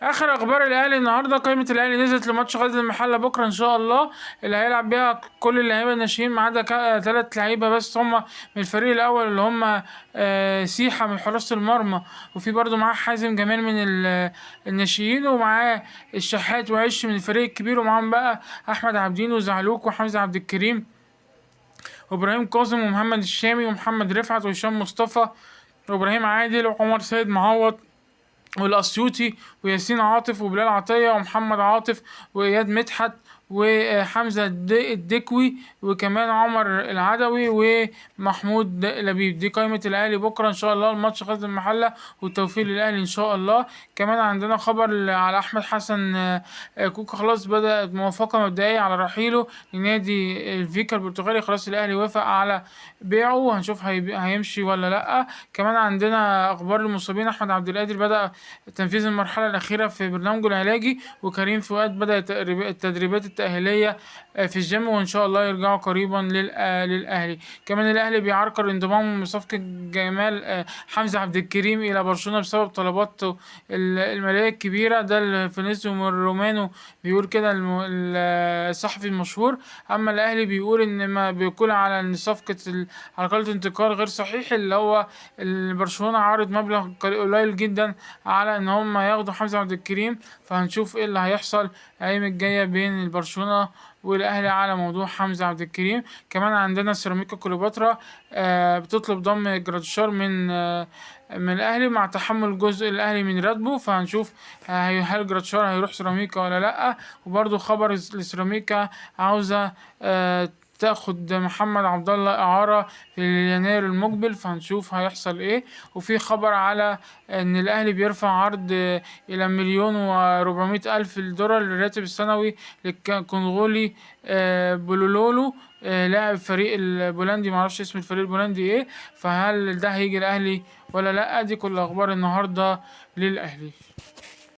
اخر اخبار الاهلي النهارده، قائمة الاهلي نزلت لماتش غزل المحلة بكره ان شاء الله، اللي هيلعب بيها كل اللعيبة الناشئين ما عدا 3 لعيبة بس هم من الفريق الاول، اللي هم سيحه من حراسة المرمى، وفي برضو معاه حازم جمال من الناشئين، ومعاه الشحات وعش من الفريق الكبير، ومعاهم بقى احمد عابدين وزعلوك وحمزة عبد الكريم وابراهيم قاسم ومحمد الشامي ومحمد رفعت وهشام مصطفى وابراهيم عادل وعمر سيد معوض والاسيوطي وياسين عاطف وبلال عطية ومحمد عاطف واياد مدحت وحمزة الدكوي وكمان عمر العدوي ومحمود لبيب. دي قائمة الاهلي بكره ان شاء الله الماتش غزل المحلة، والتوفيق للاهلي ان شاء الله. كمان عندنا خبر على احمد حسن كوكا، خلاص بدأت موافقة مبدئية على رحيله لنادي الفيكا البرتغالي، خلاص الاهلي وافق على بيعه، وهنشوف هيمشي ولا لا. كمان عندنا اخبار المصابين، احمد عبد القادر بدأ تنفيذ المرحلة الأخيرة في برنامجه العلاجي، وكريم فؤاد بدأ التدريبات التأهيلية في الجيم، وإن شاء الله يرجعوا قريبا للأهلي. كمان الأهلي بيعرقل انضمام صفقة جمال حمزة عبد الكريم إلى برشلونة بسبب طلباته المالية الكبيرة، ده اللي فينيسيو رومانو بيقول كده الصحفي المشهور. أما الأهلي بيقول إن ما بيقول على إن صفقة عرقلة انتقال غير صحيح، اللي هو برشلونة عارض مبلغ قليل جدا على إن هم ياخدوا حمزة عبد الكريم، فهنشوف إيه اللي هيحصل الأيام الجاية بين البرشلونة والأهلي على موضوع حمزة عبد الكريم. كمان عندنا سيراميكا كليوباترا بتطلب ضم جراديشار من الأهلي مع تحمل جزء الأهلي من راتبه، فهنشوف هل جراديشار هيروح سيراميكا ولا لأ. وبرضو خبر لسيراميكا عاوزة تاخد محمد عبد الله إعارة في يناير المقبل، فهنشوف هيحصل إيه. وفي خبر على إن الأهلي بيرفع عرض إلى 1,400,000 دولار للراتب السنوي للكونغولي بولولولو، لاعب فريق البولندي، معرفش اسم الفريق البولندي إيه، فهل ده هيجي الأهلي ولا لأ؟ دي كل أخبار النهاردة للأهلي.